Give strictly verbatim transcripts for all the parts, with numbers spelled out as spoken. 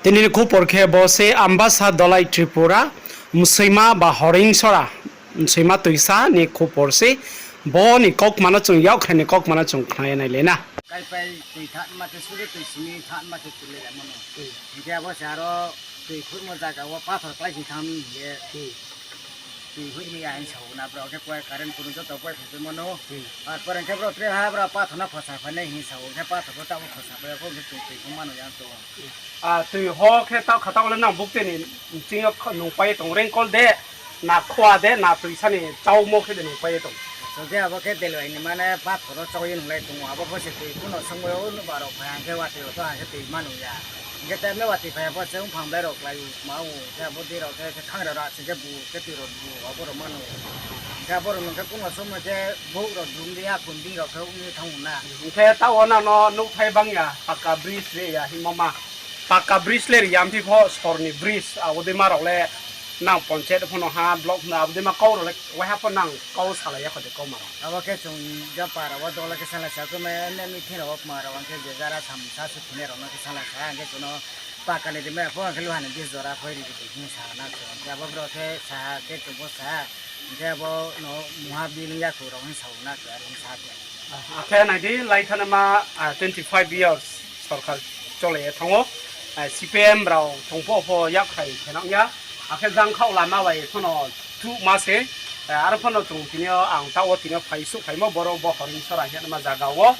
Tini ni khupor khe bo se Ambasa Dhalai Tripura, msoima ba Horingsora, msoima toisa ni khupor se, bo ni kaukma no chung, yakkhrai ni kaukma no chung khna ye nailai na. Kaipai tui thanma khe suri tui simi thanma khe tui le mano. Hing khe abo se aro tui khurmo zaga wo pathor klái sing thanng mi hing ye. Tui hoih mi ya hing sao na, brao khe koi current kunu joto koi phai mano. Ar pore khe brao tre ha brao pathor no khosa phainai hing sao, khe pathor pho taoh wo khosa phai ya pho, khe chung tui pho mano yang tong. A, tui ho khe taoh kha taoh le nang bukte ni ching yo kho nung pai ye tong, rengkol de, na khua de, na tuisa ni chaumo khe de nung pai ye tong. So khe abo khe delai ni mane pathor wo chau ye nung lai tong, abo pho se tui kuno songmo yo nuba rao phai hang khe watoi rao to hang khe tui mano ya. Hing khe te me watoi phai ya pho se ongphang bai rao klái u, ma u, khe abo dei rao khe, khe thang rao ra se khe bu, khe tui rao bu, abo rao mano. Hing khe abo rao nung khe kuno songmo khe bouh rao dum di ya, khun di rao khe ong ye thanng u na. Hing khe taoh wo nang no nouhthai bang ya, paka bridge le ya hingmo ma. Paka bridge le ri ya, mthi pho sor ni bridge, abo dei ma rao le nang panchayat pho no ha, block no, abo dei ma kau rao le, waiha pho nang kau salai ya kho de kau ma rao. Abo khe chung jang para wo dola khe salai sa, khe me, me meeting rao wo kma rao, ang khe je jara samsa se phunai rao no khe salai sa, ang khe chung no paka ni ri mai pho, ang khe luha ni bridge jora khoi ri di hing sa na chung. Khe abo brao khe sa ha, khe chung pho sa ha, hing khe abo no mungha bini yakhu rao hing sao na khe, are hing sa ha khe. Akhe nai di, lai thanngma, ah, twenty five years sorkar cholai ye thanng ou. Ah, C P M rao tong pho pho yakkhrai khe nang ya. Akhe jangkhaoh lama bai pho no thuhma se. Ah, aro pho no chung tini yo ang taoh wo tini yo phai suh phaimo boro bo Horingsora hingma zaga wo.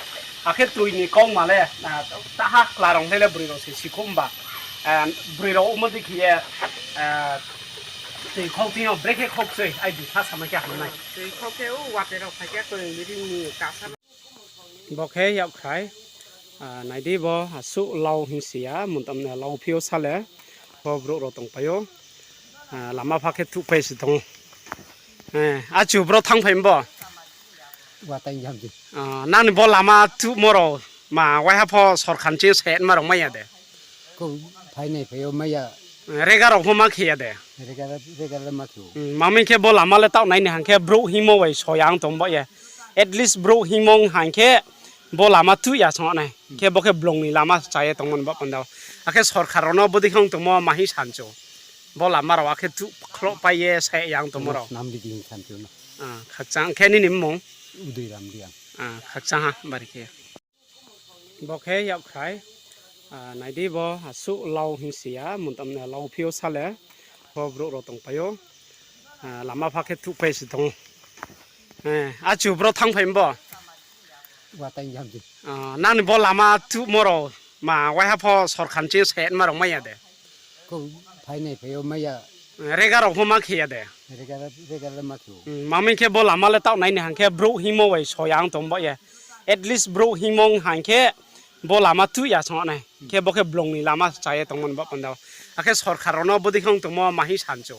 Akhe tui ni kaukma le, ah, taha kla rao le broi rao se sikhouh mba. Ah, broi rao omo dei khe ye, ah, tui khau tini yo brekhe khau kchoi, ai di kha samai khe hamnai. Tui khau khe o watoi rao phai khe tui ri ni kasa. Bo khe yakkhrai, ah, nai di bo, asuh lau hing si ya, mungtam no lau phi ou sa le, bo brouh rao tongpai ou, ah, lama pha khe thuhpai si tong ou. Eh, achu bro thanngphai bo? Watoi jam di. Ah, nang ni bo lama thuhmo rao, ma waiha pho sorkar ni ching se ma rao mai ya de? Ko phainai phai ou mai ya. Rega rao pho ma khe ya de? Rega, rega le ma khe ou. Hmm, ma mi khe bo lama le taoh nai ni hang khe brouh hingmo bai so ya ang tong bo ye. At least brouh hingmo hang khe bo lama thuh ya song nai. Khe bo khe blong ni lama cha ye tongmo ni bo panda. Akhe sorkar rao no bodei khe ong tongmo ma hing sanchu. Bo lama rao akhe thuh khloh pai ye sa ya ang tongmo rao. Nam di di hing sanchu no. Ah, khakchang khe nini mmung? Udoi Ram Reang. Ah, khakchang ha, bari khe. Bo khe yakkhrai, ah, nai di bo, asuh lau hing si ya, mungtam no lau phi ou sa le, bo brouh rao tongpai ou, ah, lama pha khe thuhpai si tong ou. Eh, achu bro thanngphai bo? Watoi jam di. Ah, nang ni bo lama thuhmo rao, ma waiha pho sorkar ni ching se ma rao mai ya de? Ko phainai phai ou mai ya. Rega rao pho ma khe ya de? Rega, rega le ma khe ou. Hmm, ma mi khe bo lama le taoh nai ni hang khe brouh hingmo bai so ya ang tong bo ye. At least brouh hingmo hang khe bo lama thuh ya song nai. Khe bo khe blong ni lama cha ye tongmo ni bo panda. Akhe sorkar rao no bodei khe ong tongmo ma hing sanchu.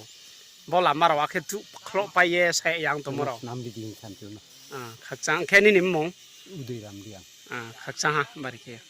Bo lama rao akhe thuh khloh pai ye sa ya ang tongmo rao. Nam di di hing sanchu no. Ah, khakchang khe nini mmung? Udoi Ram Reang. Ah, khakchang ha, bari khe.